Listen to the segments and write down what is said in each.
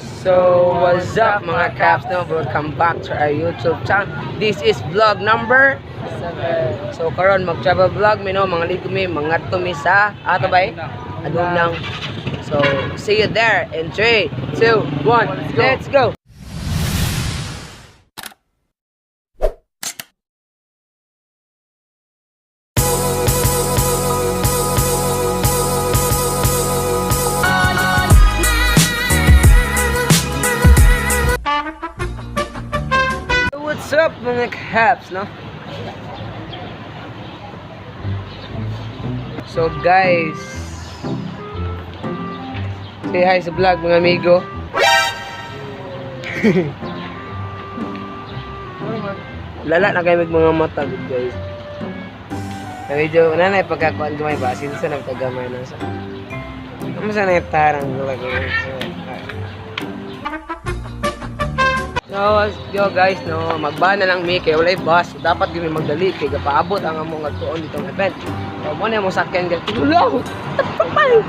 So, what's up, mga caps, no? Welcome back to our YouTube channel. This is vlog number 7. So, karon mag-travel vlog mi, no? Mga ligo mi, mga mi sa ato bay? Adunang. So, see you there in 3, 2, 1. Let's go! What's up, mga caps, no? So guys, say hi sa vlog, mga amigo. Lala na kayo mga mata gud, guys. Na medyo nanay pagkakuan gamay ba sinsa nagtagamay na sa. Amo sa na tarang vlog. So, yo guys, no, magba na lang mi kay walay bus. So, dapat gyud mi magdali kay gapaabot ang among adtuon ditong event. So, mo na mo sakyan guys. Tulong. Patay.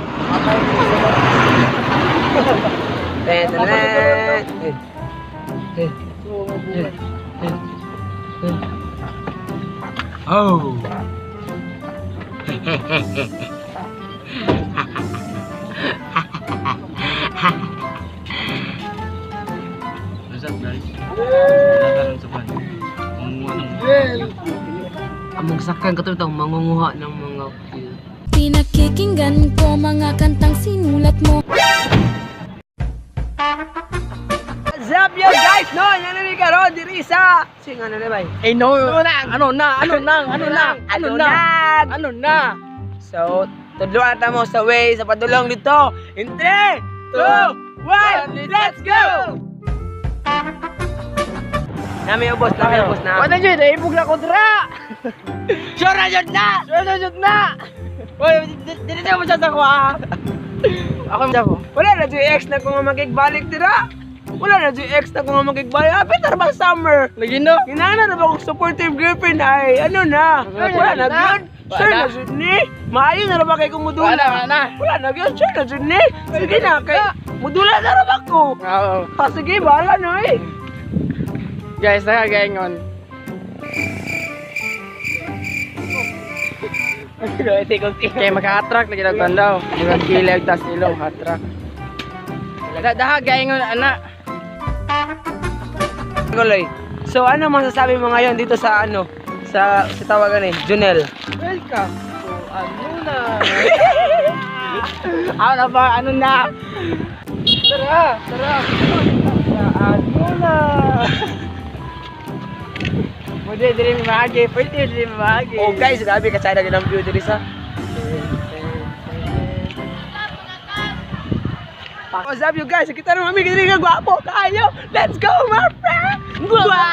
Ten, ten, ten. Eh. Eh. Eh. Eh. Eh. Oh. What's up, guys? Nagkaroon sa pan. Mangunguha ng Among sakyan kato itong mangunguha ng mga fuel. Pinakikinggan ko mga kantang sinulat mo. What's up, yo guys? No, yan na mi karon diri sa sing ano na bay? Eh no! Ano na? Ano na? Ano na? Ano na? Ano na? So, tudloan ta mo sa way sa padulong dito. In 3, 2, 1, let's go! Nami ubos, nami ubos na. Wala dyan! Naibog na ko dra! Sure na yun na! Sure na jud na! Uy, dili na mo siya sa kuha. Ako mo ko. Wala na dyan ex na kung makigbalik dira. Wala na dyan ex na kung makigbalik. Ah, better ba summer? Lagi no? Inana na ba kung supportive girlfriend ay ano na? Wala na gyud. Sure na jud ni. Maayo na ra ba kay kung mudula? Wala, wala na. Wala na gyud, sure na jud ni. Sige na kay mudula na ra ba ko? Oo. Ah, sige, bahala na eh. Guys, nakagaingon. Kaya maka-attract lagi na tandaw. Mga kilag tas ilong attract. Daha gaingon ana. Goloy. So ano masasabi mo ngayon dito sa ano sa tawagan eh, Junel? Welcome to ano na. Ano ba? Ano na? Tara, tara. Sa ano na. Pwede dili maagi, pwede dili maagi. Oh guys, grabe ka sa ng view diri sa. What's up, you guys? Kita naman kami diri nga gwapo kayo. Let's go, my friend. Gwa!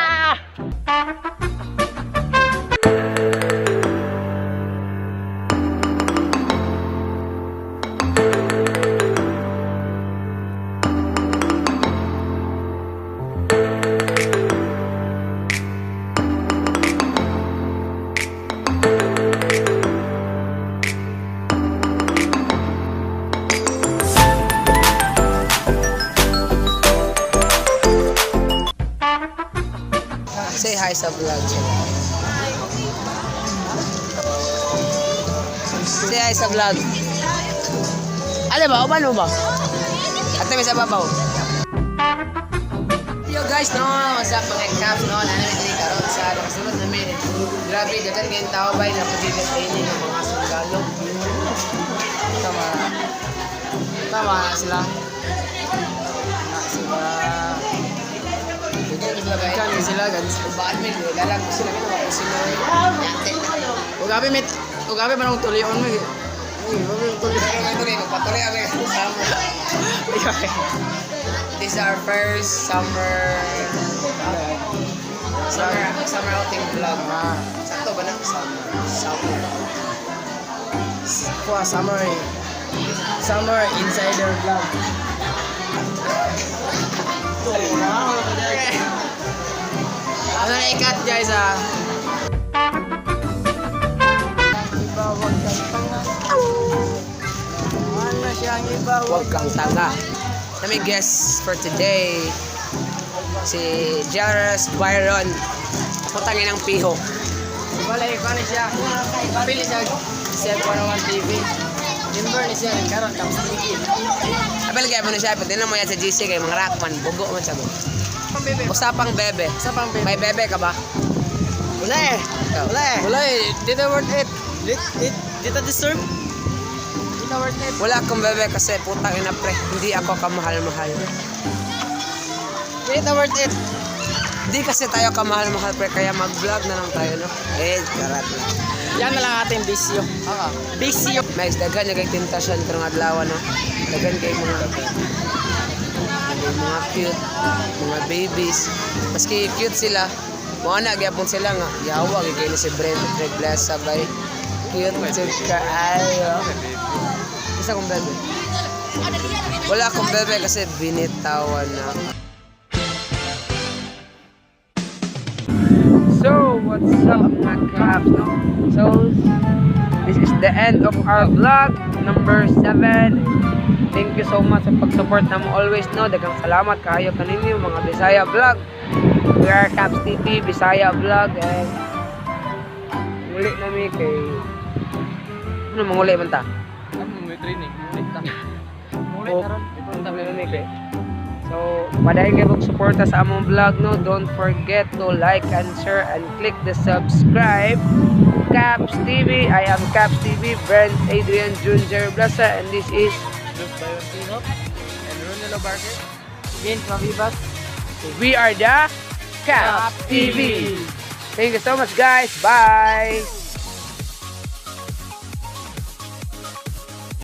Say hi sa vlog. Say hi sa vlog. Ano ba? Uban mo ba? Ate, may sa babaw. Yo guys, no, what's up, mga caps, no? Namin diri karon sa nakasulod namin. Grabe, daghan kayong tao bay na pagiging training ng mga sundalo. Tama. Tama sila. Na sila. Daghan sila bay. Kan sila gans. Ubaan mi, lalag ko sila kino ako sila. Yante. Ugabi mit ugabi manong tulion mo. Uy, ugabi tulion. Pero may tuloy, magpatuloy kami summer. This is our first summer outing vlog. Ah, Sakto ba na? Summer. Summer. kuha summer eh. Summer Insider Vlog. Ano na ikat guys ah. Iba wag kang tanga. Ano siyang iba Huwag kang tanga. Naa mi guest for today. Si Jairus Byron. Putang inang piho. Wala eh, kuha na siya. Pili siya sa 101 TV. Member ni siya, karon Caps TV. Apel kaya mo na siya, pwede na mo yan sa GC kay mga rockman, bugo man siya mo. Bebe. Usapang bebe. Sa pang bebe. May bebe ka ba? Wala eh. Ikaw. Wala eh. Wala eh. Dito worth it. Dito deserve. Dito worth it. Wala akong bebe kasi putang ina pre, hindi ako kamahal-mahal. Dito worth it. Hindi kasi tayo kamahal-mahal pre, kaya mag-vlog na lang tayo, no? Eh, karat na. Yan na lang ating bisyo. Oo. Bisyo. Max, daghan na kay tentasyon karong adlaw, no? Daghan kay mga cute, mga babies. Maski cute sila, mo na gyapon sila nga yawa gyud kay ni si Brent Reglesa bay. Cute jud kaayo. Isa kong bebe. Wala akong bebe kasi binitawan na. So, what's up mga kaps, no? So, this is the end of our vlog number 7. Thank you so much sa pag-support namo always, no. Daghang salamat kaayo kaninyo mga Bisaya vlog. We are Caps TV Bisaya vlog and muli nami kay ano manguli man ta? Ano may training? Mulit ta. Mulit Oh. na ron. Ipunta Muli nami kay. So, padayon kayo suporta sa among vlog, no. Don't forget to like and share and click the subscribe. Caps TV, I am Caps TV, Brent Adrian Jr. Blasa, and this is Just Byron Tino and Ronelo Barker. Vince Mavibas. We are the Caps TV. Thank you so much, guys. Bye.